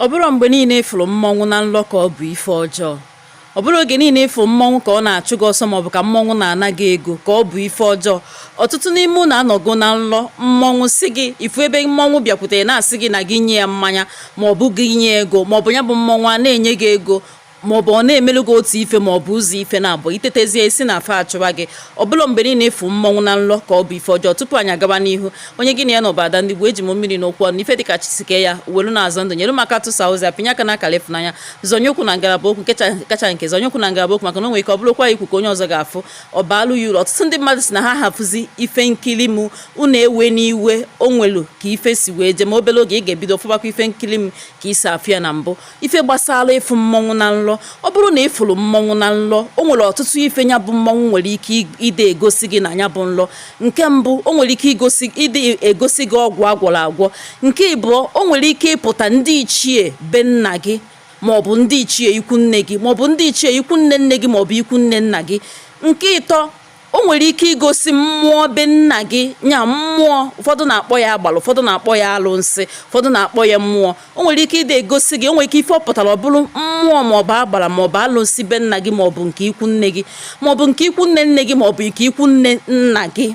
Ọ bụrọ mgbe niile ị fụrụ mmọnwụ na nlọ ka ọ bụ ife ọjọọ. Ọ bụrọ oge niile ị fụrụ mmọnwụ ka ọ na-achụ gị ọsọ maọbụ ka mmọnwụ na-ana gị ego ka ọ bụ ife ọjọọ. Ọtụtụ n'ime unu anọgo na nlọ mmọnwụ sị gị ị fụ ebe mmọnwụ bịakwutere na-asị gị na gị nye ya mmanya maọbụ gị nye ego maọbụ ya bụ mmọnwụ a na-enye gị ego maọbụ ọ na-emelu gị otu ife maọbụ ụzọ ife naabọ i tetezie ị sị na fa achụwa gị. Ọ bụrọ mgbe niile ị fụ mmọnwụ na nlọ ka ọ bụ ife ọjọọ. Tupu anyị agawa n'ihu, onye gị na ya nọ bụ Ada Ndị Gboo. Eji m mmiri na okwu ọnụ ife dịka chi si kee ya welu na-azọ ndụ. Nyere m aka tụsa ozi a, pinye aka n'akara ịfụnanya, zọnye ụkwụ na ngalaba okwu nke kacha nke, zọnye ụkwụ na ngalaba okwu maka na o nwere ike ọ bụrụ okwu anyị kwu ka onye ọzọ ga-afụ, ọ baalụ ya uru. Ọtụtụ ndị mmadụ sị na ha hafụzi ife nkiri m, unu ewena iwe, o nwelu ka ife si wee jee, ma obere oge ị ga-ebido fụbakwa ife nkiri m ka i si afụ ya na mbụ. Ife gbasara ịfụ mmọnwụ na nlọ, ọ bụrụ na ị fụrụ mmọnwụ na nlọ, o nwere ọtụtụ ife ya bụ mmọnwụ nwere ike ide egosi gị na ya bụ nlọ. Nke mbụ, o nwere ike igosi ide egosi gị ọgwụ agwọrọ agwọ. Nke ịbụọ, o nwere ike ịpụta ndị ichie be nna gị maọbụ ndị ichie ikwu nne gị maọbụ ndị ichie ikwu nne nne gị maọbụ ikwu nne nna gị. Nke ịtọ, o nwere ike igosi mmụọ be nna gị, nya mmụọ ụfọdụ na-akpọ ya agbala, ụfọdụ na-akpọ ya alụnsị, ụfọdụ na-akpọ ya mmụọ. O nwere ike ide egosi gị, o nwere ike ife ọ pụtara ọ bụrụ mmụọ maọbụ agbala maọbụ alụnsị be nna gị maọbụ nke ikwu nne gị maọbụ nke ikwu nne nne gị maọbụ nke ikwu nne nna gị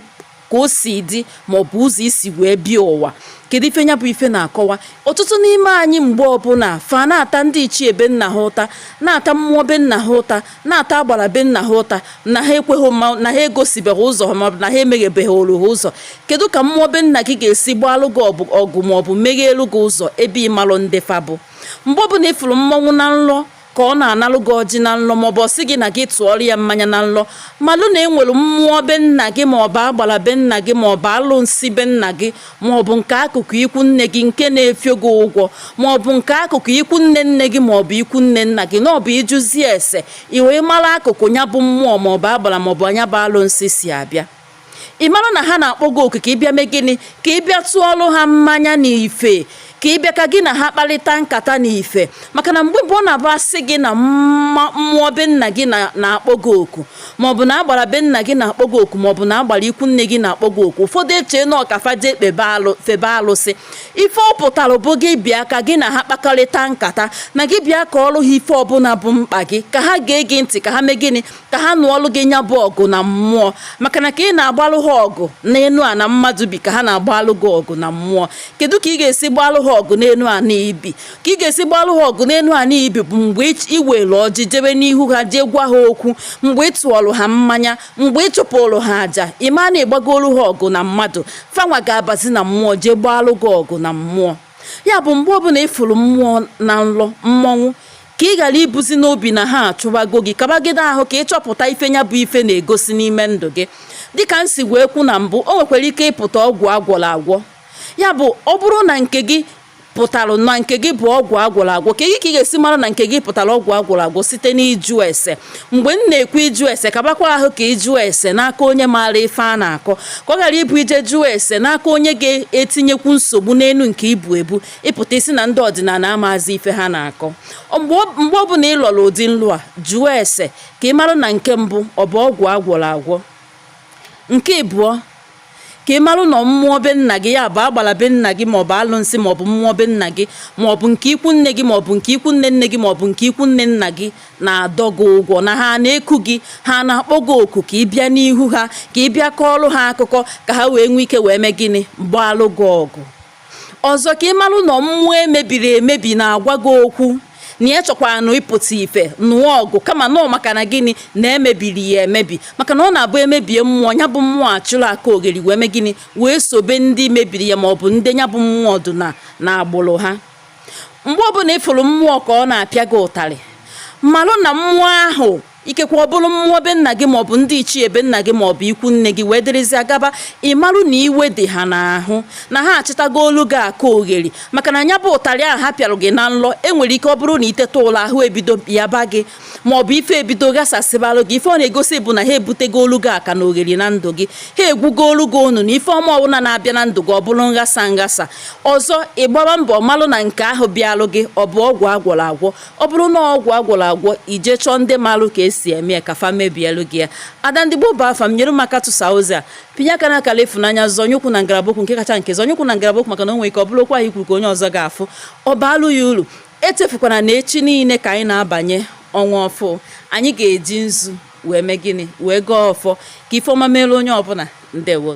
ka o si dị maọbụ ụzọ i si wee bịa ụwa. Kedu ife nya bụ ife na-akọwa? Ọtụtụ n'ime anyị mgbe ọbụla fa na-ata ndị ichie be nna ha ụta, na-ata mmụọ be nna ha ụta, na-ata agbara be nna ha ụta na ha ekweghị ma na ha egosibeghị ụzọ ha maọbụ na ha emeghebeghị olu ha ụzọ. Kedu ka mmụọ be nna gị ga-esi gbaalụ gị ọgụ maọbụ megheelu gị ụzọ ebe ị malụ ndị fa bụ? Mgbe ọbụla ị fụrụ mmọnwụ na nlọ ka ọ na-analụ gị ọjị na nlọ maọbụ ọ sị gị na gị tụọrọ ya mmanya na nlọ, malụ na e nwere mmụọ be nna gị maọbụ agbara be nna gị maọbụ alụnsị be nna gị maọbụ nke akụkụ ikwu nne gị nke na-efio gị ụgwọ maọbụ nke akụkụ ikwu nne nne gị maọbụ ikwu nne nna gị, na ọ bụ ị jụzie ese i wee mara akụkụ ya bụ mmụọ maọbụ agbara maọbụ nya bụ alụnsị si abịa. Ị mara na ha na-akpọ gị oku ka ị bịa mee gịnị? Ka ị bịa tụọlụ ha mmanya na ife, ka ị bịa ka gị na ha kparịta nkata na ife. Maka na mgbe mbụ ọ na-abụ a sị gị na mmụọ be nna gị na-akpọ gị oku maọbụ na agbara be nna gị na-akpọ gị oku maọbụ na agbara ikwu nne gị na-akpọ gị oku, ụfọdụ echee na ọ ka fa jee febe alụsị. Ife ọ pụtara bụ gị bịa ka gị na ha kpakọrịta nkata, na gị bịa kọọrọ ha ife ọbụla bụ mkpa gị, ka ha gee gị ntị, ka ha mee gịnị? Ka ha nụọlụ gị nya bụ ọgụ na mmụọ. Maka na ka ị na-agbalụ ha ọgụ n'enu ana mmadụ bi ka ha na-agbalụ gị ọgụ na mmụọ. Kedu ka ị ga-esi gbalụ ha ọgụ n'enu ana i bi? Ka ị ga-esi gbalụ ha ọgụ n'enu ana i bi bụ mgbe ị were ọjị jebe n'ihu ha jee gwa ha okwu, mgbe ị tụọlụ ha mmanya, mgbe ị chụpụrụ ha aja, ị ma na ị gbagolu ha ọgụ na mmadụ, fanwa ga-abazi na mmụọ jee gbalụ gị ọgụ na mmụọ. Ya bụ mgbe ọbụla ị fụrụ mmụọ na nlọ, mmọnwụ, ka ị ghara ibuzi n'obi na ha achụwago gị, kabagide ahụ ka ị chọpụta ife nya bụ ife na-egosi n'ime ndụ gị. Dịka m si wee kwu na mbụ, o nwekwara ike ịpụta ọgwụ agwọrọ agwọ. Ya bụ ọ bụrụ na nke gị pụtara na nke gị bụ ọgwụ agwọrọ agwọ, kedu ka ị ga-esi mara na nke gị pụtara ọgwụ agwọrọ agwọ? Site n'ịjụ ese. Mgbe m na-ekwu ịjụ ese, kabakwa ahụ ka ị jụọ ese n'aka onye maara ife a na-akọ, ka ọ ghara ịbụ ije jụọ ese n'aka onye ga-etinyekwu nsogbu n'elu nke i bu ebu, ị pụta ị sị na ndị ọdịnala amaazị ife ha na-akọ. Mgbe ọbụla ị lọrọ ụdị nlọ a, jụọ ese ka ị mara na nke mbụ ọ bụ ọgwụ agwọrọ agwọ, nke ịbụọ ka ị mara na mmụọ be nna gị, ya bụ agbara be nna gị maọbụ alụnsị maọbụ mmụọ be nna gị maọbụ nke ikwu nne gị maọbụ nke ikwu nne nne gị maọbụ nke ikwu nne nna gị na-adọ gị ụgwọ, na ha na-eku gị, ha na-akpọ gị oku ka ị bịa n'ihu ha, ka ị bịa kọọrọ ha akụkọ, ka ha wee nwee ike wee mee gịnị? Gbaalụ gị ọgụ. Ọzọ, ka ị marụ na mmụọ emebiri emebi na-agwa gị okwu na ya chọkwara na ịpụta ife nụọ ọgụ, kama nọọ maka na gịnị? Na emebiri ya emebi. Maka na ọ na-abụ emebie mmụọ, ya bụ mmụọ achụrụ aka ogheri wee mee gịnị? Wee sobe ndị mebiri ya maọbụ ndị ya bụ mmụọ dụ na agbụrụ ha. Mgbe ọbụla ị fụrụ mmụọ ka ọ na-apịa gị ụtarị, malụ na mmụọ ahụ ikekwe ọ bụrụ mmụọ be nna gị maọbụ ndị ichie be nna gị maọbụ ikwu nne gị wee dịrịzịa gaba, ị marụ na iwe dị ha n'ahụ, na ha achịtago olu gị aka ogheri. Maka na nya bụ ụtarị ahụ ha pịarụ gị na nlọ, enwere ike ọ bụrụ na i teta ụla, ahụ ebido yaba gị maọbụ ife ebido ghasasịbalụ gị. Ife ọ na-egosi bụ na ha ebutego olu gị aka na ogheri na ndụ gị, ha egwugo olu gị onu na ife ọma ọbụla na-abịa na ndụ gị ọ bụrụ nghasa nghasa. Ọzọ, ị gbaba mbọ malụ na nke ahụ bịalụ gị ọ bụ ọgwụ agwọrọ agwọ. Ọ bụrụ na ọgwụ agwọrọ agwọ, i jee chọọ ndị malụ ka esi eme ya ka fa mebielu gị ya. Ada Ndị Gboo bụ afa m. Nyere m aka tụsa ozi a, pinye aka n'akara ịfụnanya, zọnye ụkwụ na ngalaba okwu nke kacha nke, zọnye ụkwụ na ngalaba okwu, maka na o nwere ike ọ bụrụ okwu ahụ i kwuru ka onye ọzọ ga-afụ, ọ baalụ ya uru. Echefukwana na echi niile ka anyị na-abanye ọnwa ọfụ. Anyị ga-eji nzu wee mee gịnị? Wee gọọ ọfọ ka ife ọma meere onye ọbụla. Ndewo.